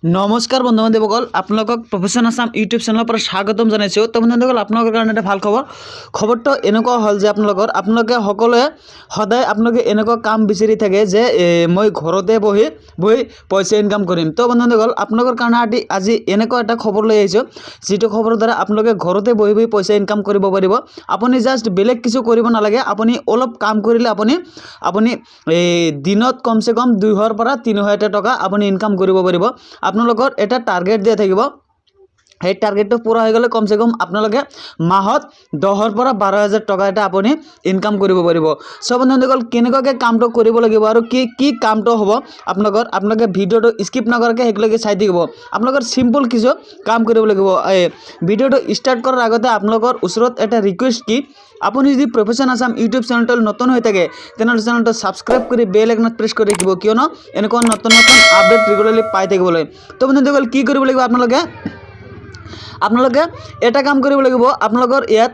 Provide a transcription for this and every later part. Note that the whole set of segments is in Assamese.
নমস্কাৰ বন্ধু বান্ধৱীসকল, আপোনালোকক প্ৰফেশ্যন আছাম ইউটিউব চেনেলৰ পৰা স্বাগতম জনাইছোঁ। তো বন্ধুসকল, আপোনালোকৰ কাৰণে এটা ভাল খবৰ। খবৰটো এনেকুৱা হ'ল যে আপোনালোকে সকলোৱে সদায় আপোনালোকে এনেকুৱা কাম বিচাৰি থাকে যে মই ঘৰতে বহি বহি পইচা ইনকাম কৰিম। তো বন্ধুসকল, আপোনালোকৰ কাৰণে আজি এনেকুৱা এটা খবৰ লৈ আহিছোঁ, যিটো খবৰৰ দ্বাৰা আপোনালোকে ঘৰতে বহি বহি পইচা ইনকাম কৰিব পাৰিব। আপুনি জাষ্ট বেলেগ কিছু কৰিব নালাগে। আপুনি অলপ কাম কৰিলে আপুনি এই দিনত কমচে কম 2ৰ পৰা 300 টকা আপুনি ইনকাম কৰিব পাৰিব। আপোনালোকৰ এটা টাৰ্গেট দিয়া থাকিব। সেই টাৰ্গেটটো পূৰা হৈ গ'লে কমচে কম আপোনালোকে মাহত 10ৰ পৰা 12 হাজাৰ টকা এটা আপুনি ইনকাম কৰিব পাৰিব। চ' বন্ধুসকল, কেনেকুৱাকৈ কামটো কৰিব লাগিব আৰু কি কি কামটো হ'ব আপোনালোকৰ, আপোনালোকে ভিডিঅ'টো স্কিপ নকৰাকৈ সেইলৈকে চাই থাকিব। আপোনালোকৰ চিম্পল কিছু কাম কৰিব লাগিব। এই ভিডিঅ'টো ষ্টাৰ্ট কৰাৰ আগতে আপোনালোকৰ ওচৰত এটা ৰিকুৱেষ্ট কি, আপুনি যদি প্ৰফেশ্যন আছাম ইউটিউব চেনেলটো নতুন হৈ থাকে, তেনেহ'লে চেনেলটো ছাবস্ক্ৰাইব কৰি বেল আইকনত প্ৰেছ কৰি ৰাখিব, কিয়নো এনেকুৱা নতুন নতুন আপডেট ৰেগুলাৰলি পাই থাকিবলৈ। তো বন্ধুসকল, কি কৰিব লাগিব আপোনালোকে? আপোনালোকে এটা কাম কৰিব লাগিব। আপোনালোকৰ ইয়াত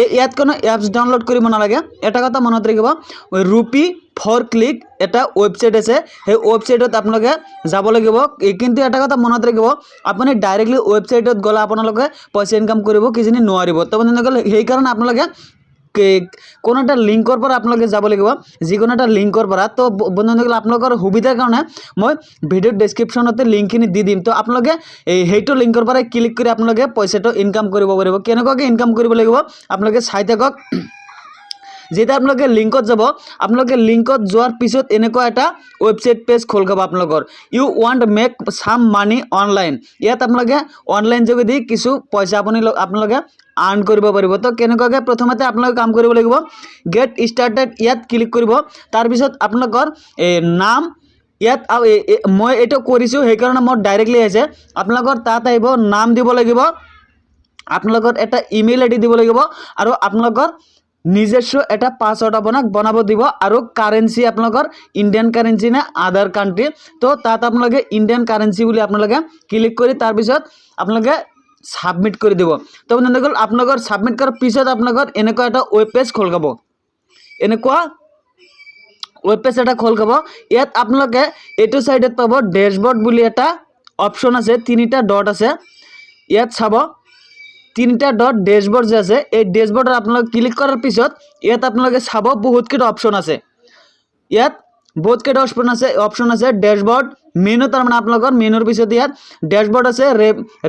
এই ইয়াত কোনো এপছ ডাউনলোড কৰিব নালাগে। এটা কথা মনত ৰাখিব, ৰুপি ফৰ ক্লিক এটা ৱেবছাইট আছে, সেই ৱেবছাইটত আপোনালোকে যাব লাগিব। কিন্তু এটা কথা মনত ৰাখিব, আপুনি ডাইৰেক্টলি ৱেবছাইটত গ'লে আপোনালোকে পইচা ইনকাম কৰিব কিজানি নোৱাৰিব। তো বন্ধুসকল, সেইকাৰণে আপোনালোকে কোনো এটা লিংকৰ পৰা আপোনালোকে যাব লাগিব, যিকোনো এটা লিংকৰ পৰা। তো বন্ধুসকল, আপোনালোকৰ সুবিধাৰ কাৰণে মই ভিডিঅ'ৰ ডেছক্ৰিপশ্যনতে লিংকখিনি দি দিম। তো আপোনালোকে এই সেইটো লিংকৰ পৰাই ক্লিক কৰি আপোনালোকে পইচাটো ইনকাম কৰিব পাৰিব। কেনেকুৱাকৈ ইনকাম কৰিব লাগিব আপোনালোকে চাই থাকক। যেতিয়া আপোনালোকে লিংকত যাব, আপোনালোকে লিংকত যোৱাৰ পিছত এনেকুৱা এটা ৱেবছাইট পেজ খোল খাব আপোনালোকৰ। "You want make some money online." ইয়াত আপোনালোকে অনলাইন যোগেদি কিছু পইচা আপোনালোকে আৰ্ণ কৰিব পাৰিব। তো কেনেকুৱাকৈ? প্ৰথমতে আপোনালোকে কাম কৰিব লাগিব, গেট ষ্টাৰ্টেড ইয়াত ক্লিক কৰিব। তাৰপিছত আপোনালোকৰ এই নাম ইয়াত আৰু মই এইটো কৰিছোঁ, সেইকাৰণে মোৰ ডাইৰেক্টলি আহিছে। আপোনালোকৰ তাত আহিব, নাম দিব লাগিব, আপোনালোকৰ এটা ইমেইল আইডি দিব লাগিব আৰু আপোনালোকৰ নিজস্ব এটা পাছৱৰ্ড আপোনাক বনাব দিব আৰু কাৰেঞ্চি আপোনালোকৰ ইণ্ডিয়ান কাৰেঞ্চি নে আদাৰ কাণ্ট্ৰি। তো তাত আপোনালোকে ইণ্ডিয়ান কাৰেঞ্চি বুলি আপোনালোকে ক্লিক কৰি তাৰপিছত আপোনালোকে ছাবমিট কৰি দিব। তো বন্ধুসকল, আপোনালোকৰ ছাবমিট কৰাৰ পিছত আপোনালোকৰ এনেকুৱা এটা ৱেব পেজ খোল খাব। এনেকুৱা ৱেব পেজ এটা খোল খাব। ইয়াত আপোনালোকে এইটো ছাইডত পাব ডেছবৰ্ড বুলি এটা অপশ্যন আছে, তিনিটা ডট আছে। ইয়াত চাব, তিনিটা ডট ডেছবৰ্ড যে আছে, এই ডেছবৰ্ডত আপোনালোকে ক্লিক কৰাৰ পিছত ইয়াত আপোনালোকে চাব বহুতকেইটা অপশ্যন আছে। ইয়াত বহুতকেইটা অপশ্যন আছে। ডেছবৰ্ড মেনু, তাৰমানে আপোনালোকৰ মেনুৰ পিছত ইয়াত ডেছবৰ্ড আছে,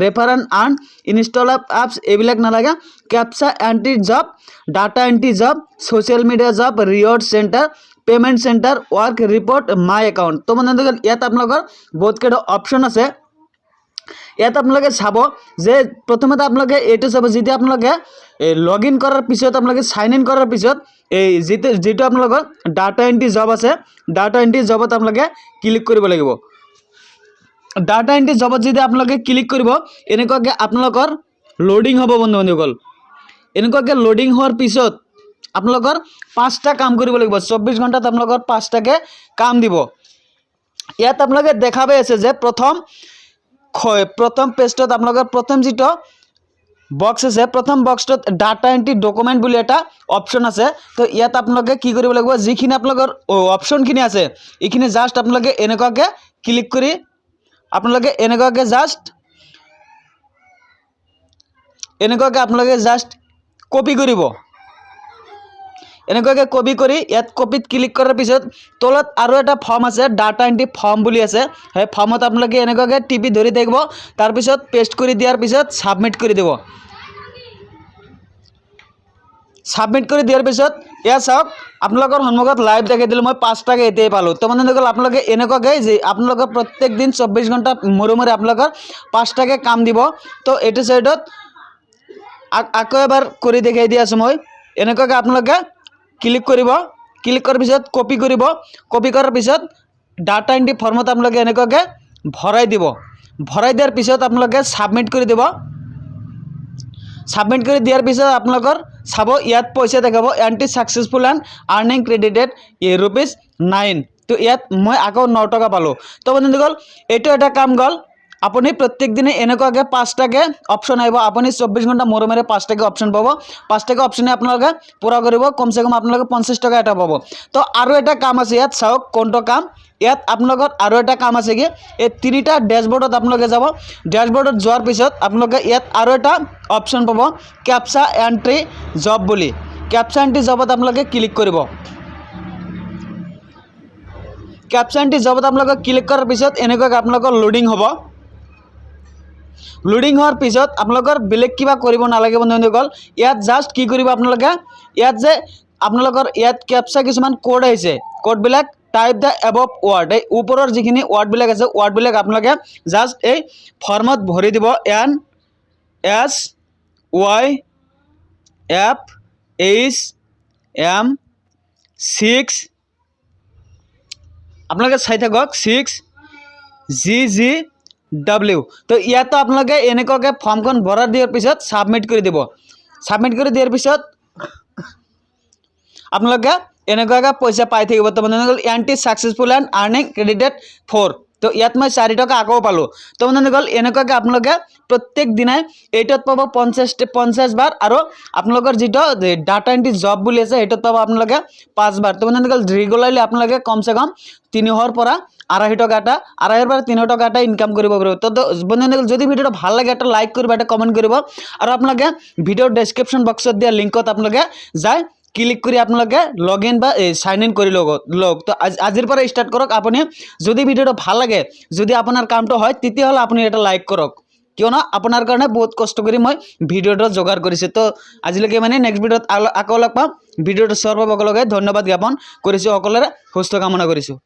refer and earn, install apps, এইবিলাক নালাগে। Captcha entry job, data entry job, social media job, reward center, payment center, work report, my account। তো মানে ইয়াত আপোনালোকৰ বহুতকেইটা অপশ্যন আছে। ইয়াত আপোনালোকে চাব যে প্ৰথমতে আপোনালোকে এইটো চাব, যেতিয়া আপোনালোকে এই লগ ইন কৰাৰ পিছত, আপোনালোকে চাইন ইন কৰাৰ পিছত এই যিটো আপোনালোকৰ ডাটা এণ্ট্ৰি জব আছে, ডাটা এণ্ট্ৰি জবত আপোনালোকে ক্লিক কৰিব লাগিব। ডাটা এণ্ট্ৰি জবত যেতিয়া আপোনালোকে ক্লিক কৰিব, এনেকুৱাকৈ আপোনালোকৰ লোডিং হ'ব। বন্ধু বান্ধৱীসকল, এনেকুৱাকৈ লোডিং হোৱাৰ পিছত আপোনালোকৰ পাঁচটা কাম কৰিব লাগিব। 24 ঘণ্টাত আপোনালোকৰ পাঁচটাকৈ কাম দিব। ইয়াত আপোনালোকে দেখা পাই আছে যে প্ৰথম পেজটোত আপোনালোকৰ প্ৰথম যিটো বক্স আছে, প্ৰথম বক্সটোত ডাটা এণ্ট্ৰি ডকুমেণ্ট বুলি এটা অপশ্যন আছে। তো ইয়াত আপোনালোকে কি কৰিব লাগিব? যিখিনি আপোনালোকৰ অপশ্যনখিনি আছে, এইখিনি জাষ্ট আপোনালোকে এনেকুৱাকৈ ক্লিক কৰি আপোনালোকে এনেকুৱাকৈ জাষ্ট এনেকুৱাকৈ আপোনালোকে জাষ্ট কপি কৰিব। এনেকুৱাকৈ কপি কৰি ইয়াত কপিত ক্লিক কৰাৰ পিছত তলত আৰু এটা ফৰ্ম আছে, ডাটা এণ্ট্ৰি ফৰ্ম বুলি আছে। সেই ফৰ্মত আপোনালোকে এনেকুৱাকৈ টিপি ধৰি থাকিব। তাৰপিছত পেষ্ট কৰি দিয়াৰ পিছত ছাবমিট কৰি দিব। ছাবমিট কৰি দিয়াৰ পিছত এয়া চাওক, আপোনালোকৰ সন্মুখত লাইভ দেখাই দিলোঁ, মই 5টাকৈ এতিয়াই পালোঁ। তো মানে আপোনালোকে এনেকুৱাকৈ যে আপোনালোকৰ প্ৰত্যেক দিন 24 ঘণ্টা মূৰে মূৰে আপোনালোকৰ 5টাকৈ কাম দিব। তো এইটো চাইডত আকৌ এবাৰ কৰি দেখাই দি আছোঁ মই। এনেকুৱাকৈ আপোনালোকে ক্লিক কৰিব। ক্লিক কৰাৰ পিছত কপি কৰিব। কপি কৰাৰ পিছত ডাটা এণ্ট্ৰি ফৰ্মত আপোনালোকে এনেকুৱাকৈ ভৰাই দিব। ভৰাই দিয়াৰ পিছত আপোনালোকে ছাবমিট কৰি দিব। ছাবমিট কৰি দিয়াৰ পিছত আপোনালোকৰ চাব, ইয়াত পইচা দেখাব, "Entry successful and earning credited ₹9"। তো ইয়াত মই আকৌ 9 টকা পালোঁ। তো বন্ধুসকল, এইটো এটা কাম গ'ল। আপুনি প্ৰত্যেক দিনে এনেকুৱাকৈ 5টাকৈ অপশ্যন আহিব। আপুনি 24 ঘণ্টা মূৰে মূৰে 5টাকৈ অপশ্যন পাব। 5টাকৈ অপশ্যনে আপোনালোকে পূৰা কৰিব, কমচে কম আপোনালোকে 50 টকা এটা পাব। তো আৰু এটা কাম আছে ইয়াত, চাওক কোনটো কাম। ইয়াত আপোনালোকৰ আৰু এটা কাম আছে কি, এই তিনিটা ডেছবৰ্ডত আপোনালোকে যাব। ডেছবৰ্ডত যোৱাৰ পিছত আপোনালোকে ইয়াত আৰু এটা অপশ্যন পাব, কেপচা এণ্ট্ৰি জব বুলি। কেপচা এণ্ট্ৰি জবত আপোনালোকে ক্লিক কৰিব। কেপচা এণ্ট্ৰি জবত আপোনালোকে ক্লিক কৰাৰ পিছত এনেকুৱাকৈ আপোনালোকৰ লোডিং হ'ব। লোডিং হোৱাৰ পিছত আপোনালোকৰ বেলেগ কিবা কৰিব নালাগে বন্ধুসকল। ইয়াত জাষ্ট কি কৰিব আপোনালোকে, ইয়াত যে আপোনালোকৰ ইয়াত কেপচা কিছুমান কোড আহিছে, কোডবিলাক টাইপ the above word, এই ওপৰৰ যিখিনি ৱাৰ্ডবিলাক আছে, ৱাৰ্ডবিলাক আপোনালোকে জাষ্ট এই ফৰ্মত ভৰি দিব। NSYFHM6, আপোনালোকে চাই থাকক, 6GGW। তো ইয়াতো আপোনালোকে এনেকুৱাকৈ ফৰ্মখন ভৰাই দিয়াৰ পিছত ছাবমিট কৰি দিব। ছাবমিট কৰি দিয়াৰ পিছত আপোনালোকে এনেকুৱাকৈ পইচা পাই থাকিব। তো বন্ধুসকল, entry successful and earning credited 4। তো ইয়াত মই 4 টকা আকৌ পালোঁ। তো বন্ধুসকল, এনেকুৱাকৈ আপোনালোকে প্ৰত্যেক দিনাই এইটোত পাব 50 বাৰ আৰু আপোনালোকৰ যিটো ডাটা এণ্ট্ৰি জব বুলি আছে, সেইটোত পাব আপোনালোকে পাঁচবাৰ। তো বন্ধুসকল, ৰেগুলাৰলি আপোনালোকে কমচে কম 300ৰ পৰা 250 টকা এটা, 250ৰ পৰা 300 টকা এটা ইনকাম কৰিব পাৰিব। তো বন্ধুসকল, যদি ভিডিঅ'টো ভাল লাগে, এটা লাইক কৰিব, এটা কমেণ্ট কৰিব আৰু আপোনালোকে ভিডিঅ'ৰ ডেছক্ৰিপশ্যন বক্সত দিয়া লিংকত আপোনালোকে যায় ক্লিক কৰি আপোনালোকে লগ ইন বা চাইন ইন কৰি লওক লওক। তো আজিৰ পৰা ষ্টাৰ্ট কৰক আপুনি। যদি ভিডিঅ'টো ভাল লাগে, যদি আপোনাৰ কামটো হয়, তেতিয়াহ'লে আপুনি এটা লাইক কৰক, কিয়নো আপোনাৰ কাৰণে বহুত কষ্ট কৰি মই ভিডিঅ'টো যোগাৰ কৰিছোঁ। তো আজিলৈকে মানে নেক্সট ভিডিঅ'ত আকৌ লগ পাম। ভিডিঅ'টো চোৱাৰ বাবে সকলোকে ধন্যবাদ জ্ঞাপন কৰিছোঁ। সকলোৰে সুস্থ কামনা কৰিছোঁ।